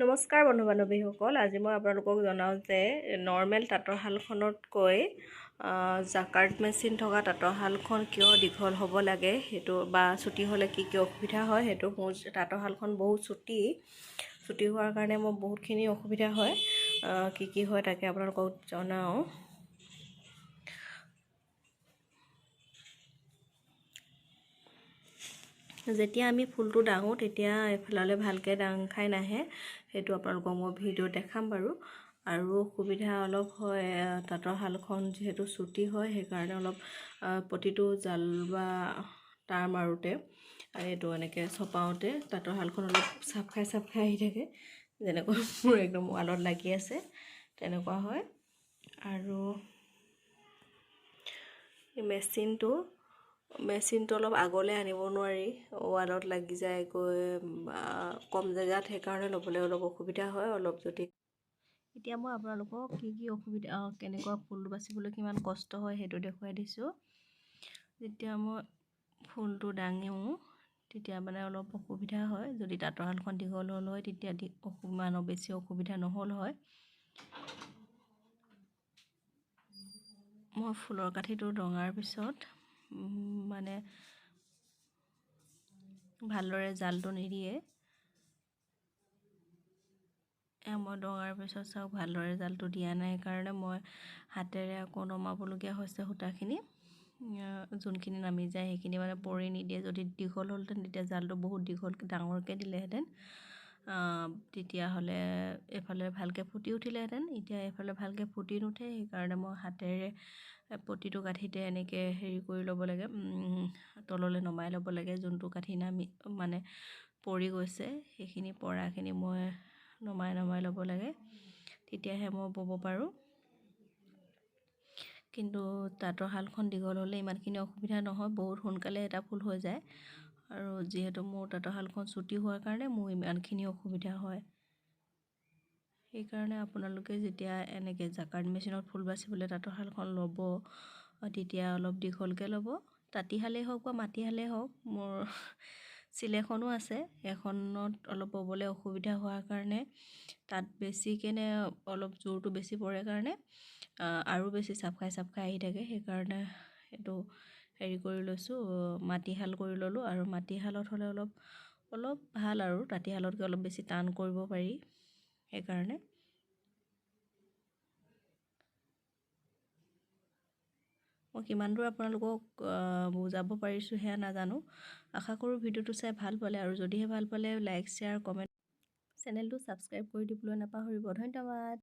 নমস্কাৰ বন্ধু বান্ধৱীসকল, আজি মই আপোনালোকক জনাওঁ যে নৰ্মেল তাঁতৰ শালখনতকৈ জাকাৰ্ড মেচিন থকা তাঁতৰ শালখন কিয় দীঘল হ'ব লাগে সেইটো বা চুটি হ'লে কি কি অসুবিধা হয়। সেইটো মোৰ তাঁতৰ শালখন বহুত চুটি চুটি হোৱাৰ কাৰণে মোৰ বহুতখিনি অসুবিধা হয়। কি কি হয় তাকে আপোনালোকক জনাওঁ। যেতিয়া আমি ফুলটো দাঙো তেতিয়া এইফাললৈ ভালকৈ দাং খাই নাহে, সেইটো আপোনালোকক মই ভিডিঅ' দেখাম বাৰু। আৰু অসুবিধা অলপ হয়, তাঁতৰ শালখন যিহেতু চুটি হয় সেইকাৰণে অলপ প্ৰতিটো জাল বা তাঁৰ মাৰোঁতে এইটো এনেকৈ চপাওঁতে তাঁতৰ শালখন অলপ চাপ খাই চাপ খাই আহি থাকে, যেনেকৈ মোৰ একদম ৱালত লাগি আছে তেনেকুৱা হয়। আৰু মেচিনটো মেচিনটো অলপ আগলৈ আনিব নোৱাৰি, ৱালত লাগি যায়গৈ, কম জেগাত, সেইকাৰণে ল'বলৈ অলপ অসুবিধা হয় অলপ। যদি এতিয়া মই আপোনালোকক কি কি অসুবিধা, কেনেকুৱা ফুল বাচিবলৈ কিমান কষ্ট হয় সেইটো দেখুৱাই দিছোঁ। যেতিয়া মই ফুলটো দাঙো তেতিয়া মানে অলপ অসুবিধা হয়। যদি তাঁতৰ শালখন দীঘল হ'ল হয় তেতিয়া ইমানো বেছি অসুবিধা নহ'ল হয়। মই ফুলৰ কাঠিটো দঙাৰ পিছত মানে ভালদৰে জালটো নিদিয়ে। মই দঙাৰ পিছত চাওক ভালদৰে জালটো দিয়া নাই কাৰণে মই হাতেৰে আকৌ নমাবলগীয়া হৈছে সূতাখিনি। যোনখিনি নামি যায় সেইখিনি মানে পৰি নিদিয়ে। যদি দীঘল হ'লহেঁতেন তেতিয়া জালটো বহুত দীঘল ডাঙৰকৈ দিলেহেঁতেন, তেতিয়াহ'লে এইফালে ভালকৈ ফুটি উঠিলেহেঁতেন। এতিয়া এইফালে ভালকৈ ফুটি নুঠে, সেইকাৰণে মই হাতেৰে প্ৰতিটো কাঠিতে এনেকৈ হেৰি কৰি ল'ব লাগে, তললৈ নমাই ল'ব লাগে। যোনটো কাঠি নামি মানে পৰি গৈছে সেইখিনি পৰাখিনি মই নমাই নমাই ল'ব লাগে, তেতিয়াহে মই ব'ব পাৰোঁ। কিন্তু তাঁতৰ শালখন দীঘল হ'লে ইমানখিনি অসুবিধা নহয়, বহুত সোনকালে এটা ফুল হৈ যায়। আৰু যিহেতু মোৰ তাঁতৰ শালখন চুটি হোৱাৰ কাৰণে মোৰ ইমানখিনি অসুবিধা হয়। সেইকাৰণে আপোনালোকে যেতিয়া এনেকৈ জাকাৰ্ড মেচিনত ফুল বাচিবলৈ তাঁতৰ শালখন ল'ব তেতিয়া অলপ দীঘলকৈ ল'ব, তাঁতীশালেই হওক বা মাটিশালেই হওক। মোৰ চিলেখনো আছে, সেইখনত অলপ ব'বলৈ অসুবিধা হোৱাৰ কাৰণে তাত বেছিকেনে অলপ জোৰটো বেছি পৰে কাৰণে আৰু বেছি চাপ খাই চাপ খাই আহি থাকে, সেইকাৰণে এইটো হেৰি কৰি লৈছোঁ, মাটিশাল কৰি ল'লোঁ। আৰু মাটিশালত হ'লে অলপ অলপ ভাল আৰু তাঁতীশালতকৈ অলপ বেছি টান কৰিব পাৰি, সেইকাৰণে। মই কিমান দূৰ আপোনালোকক বুজাব পাৰিছোঁ সেয়া নাজানো। আশা কৰোঁ ভিডিঅ'টো চাই ভাল পালে, আৰু যদিহে ভাল পালে লাইক, শ্বেয়াৰ, কমেণ্ট, চেনেলটো ছাবস্ক্ৰাইব কৰি দিবলৈ নাপাহৰিব। ধন্যবাদ।